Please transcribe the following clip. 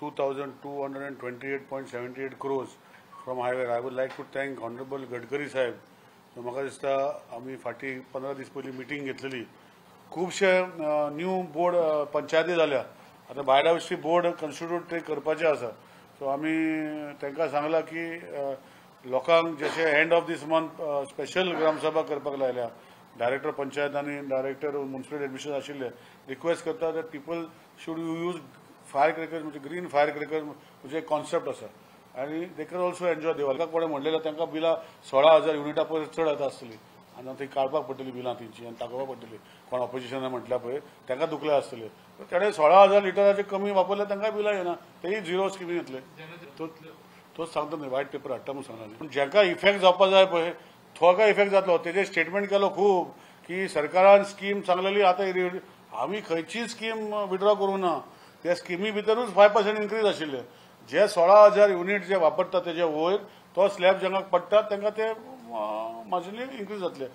2,228.78 crores from highway. I would like to thank Honorable Gadkari साहेब. म्हाका दिसता आमी फाटीं 15 दीस पयलीं मिटींग घेतलेली. खुबशे न्यू बोर्ड पंचायती जाल्या, आतां बायोडायवर्सिटी बोर्ड कॉन्स्टिट्यूट ते करपाचें आसा. सो आमी तांकां सांगलां की लोकांक जशें end of this month special Gramsabha करपाक लायल्या. डायरेक्टर पंचायत आनी डायरेक्टर म्युनिसिपल एडमिनिस्ट्रेशन आशिल्ले रिक्वेस्ट करता that people should use fire crackers, म्हणजे ग्रीन फायर क्रॅकर्स म्हणजे कॉन्सेप्ट आसा आनी they can also enjoy Diwali. कोणें म्हणलेलें तांकां बिलां 16,000 युनिटा परस चड येता आसतली आनी ती काडपाक पडटली बिलां तेंची आनी दाखोवपाक पडटली. कोण ऑपोजिशनान म्हटल्यार पळय तांकां दुखले आसतले, तेणें 16,000 लिटराचे कमी वापरले तांकां बिलां येना, तेय झिरो स्किमी येतले. तोच सांगता न्ही, वायट पेपर हाडटा म्हूण सांगला. पूण जांकां इफेक्ट जावपा जाय पळय थोडो इफेक्ट जातलो. तेजेर स्टेटमेंट केलो खूब की सरकारान स्कीम सांगलेली, आतां आमी खंयची स्कीम विड्रॉ करूं ना. त्या स्किमी भितरूच 5% इन्क्रीज आशिल्ले. जे 16,000 युनिट जे वापरता तेजे वयर तो स्लॅब जांकां पडटा तांकां ते मार्जिनली इन्क्रीज जातले.